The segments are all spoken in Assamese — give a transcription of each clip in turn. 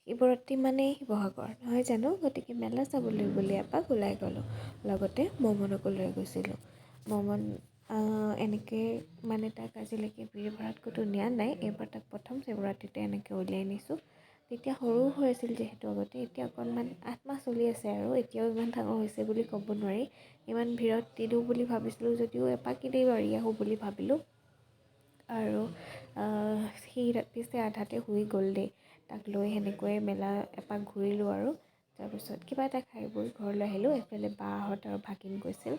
শিৱৰাত্ৰি মানেই শিৱসাগৰ নহয় জানো? গতিকে মেলা চাবলৈ বুলি এপাক ওলাই গ'লোঁ। লগতে মমনকো লৈ গৈছিলোঁ। মমন এনেকৈ মানে তাক আজিলৈকে ভিৰ ভাৰত ক'তো নিয়া নাই। এইবাৰ তাক প্ৰথম শিৱৰাত্ৰিতে এনেকৈ উলিয়াই নিছোঁ। তেতিয়া সৰু হৈ আছিল যিহেতু আগতে, এতিয়া অকণমান 8 মাহ চলি আছে আৰু এতিয়াও ইমান ডাঙৰ হৈছে বুলি ক'ব নোৱাৰি। ইমান ভিৰত নিনিওঁ বুলি ভাবিছিলোঁ যদিও এপাক এনেই মাৰি আহোঁ বুলি ভাবিলোঁ। আৰু সি পিছে আধাতে শুই গ'ল দেই। তাক লৈ সেনেকৈয়ে মেলা এপাক ঘূৰিলোঁ আৰু তাৰপিছত কিবা এটা খাই বৈ ঘৰলৈ আহিলোঁ। এইফালে বাহঁত আৰু ভাগিন গৈছিল।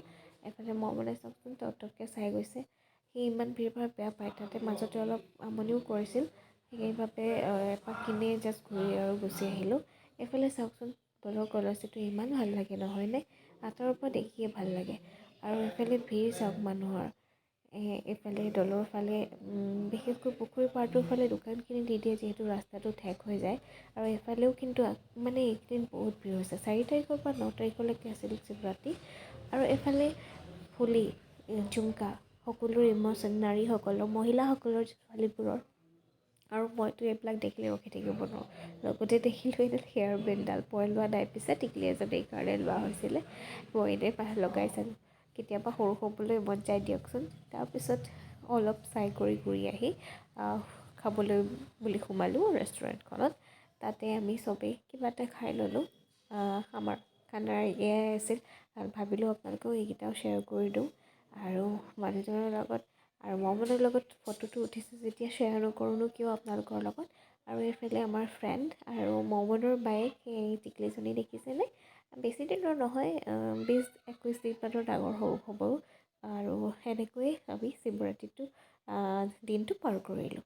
এইফালে মমনে চাওকচোন টক টককৈ চাই গৈছে। সি ইমান ভিৰ ভাৰ বেয়া পায়, তাতে মাজতে অলপ আমনিও কৰিছিল। সেইবাবে এপাক এনেই জাষ্ট ঘূৰি আৰু গুচি আহিলোঁ। এইফালে চাওকচোন, দৌলৰ কলচীটো ইমান ভাল লাগে নহয়নে? আঁতৰৰ পৰা দেখিয়ে ভাল লাগে। আৰু এইফালে ভিৰ চাওক মানুহৰ। এইফালে দৌলৰ ফালে, বিশেষকৈ পুখুৰী পাৰটোৰ ফালে দোকানখিনি দি দিয়ে যিহেতু ৰাস্তাটো ঠেক হৈ যায়। আৰু এইফালেও কিন্তু মানে এইকেইদিন বহুত ভিৰ হৈছে। 4 তাৰিখৰ পৰা 9 তাৰিখলৈকে আছিল শিৱৰাত্ৰি। আৰু এইফালে ফুলি, ঝুমকা, সকলোৰে ইম'চন, নাৰীসকলৰ, মহিলাসকলৰ, ছোৱালীবোৰৰ। আৰু মইতো এইবিলাক দেখিলে ৰখি থাকিব নোৱাৰোঁ। লগতে দেখিলোঁ এইডাল হেয়াৰ বেণ্ডডাল। মই লোৱা নাই পিছে, টিকলি এজনীৰ কাৰণে লোৱা হৈছিলে। মই এনেই লগাই চালোঁ। কেতিয়াবা সৰু হ'বলৈ মন যায় দিয়কচোন। তাৰপিছত অলপ চাই কৰি ঘূৰি আহি খাবলৈ বুলি সোমালোঁ ৰেষ্টুৰেণ্টখনত। তাতে আমি চবেই কিবা এটা খাই ল'লোঁ। আমাৰ খানাৰ এয়াই আছিল। ভাবিলোঁ আপোনালোকেও এইকেইটাও শ্বেয়াৰ কৰি দিওঁ। আৰু মানুহজনৰ লগত আৰু মমনৰ লগত ফটোটো উঠিছোঁ যেতিয়া শ্বেয়াৰ নকৰোঁনো কিয় আপোনালোকৰ লগত? আৰু এইফালে আমাৰ ফ্ৰেণ্ড আৰু মমনৰ বায়েক, এই টিকলিজনী দেখিছেনে? বেছি দিনৰ নহয়, 20-21 দিনমানৰ ডাঙৰ সৰু হ'ব। আৰু সেনেকৈয়ে আমি শিৱৰাত্ৰিটো দিনটো পাৰ কৰিলোঁ।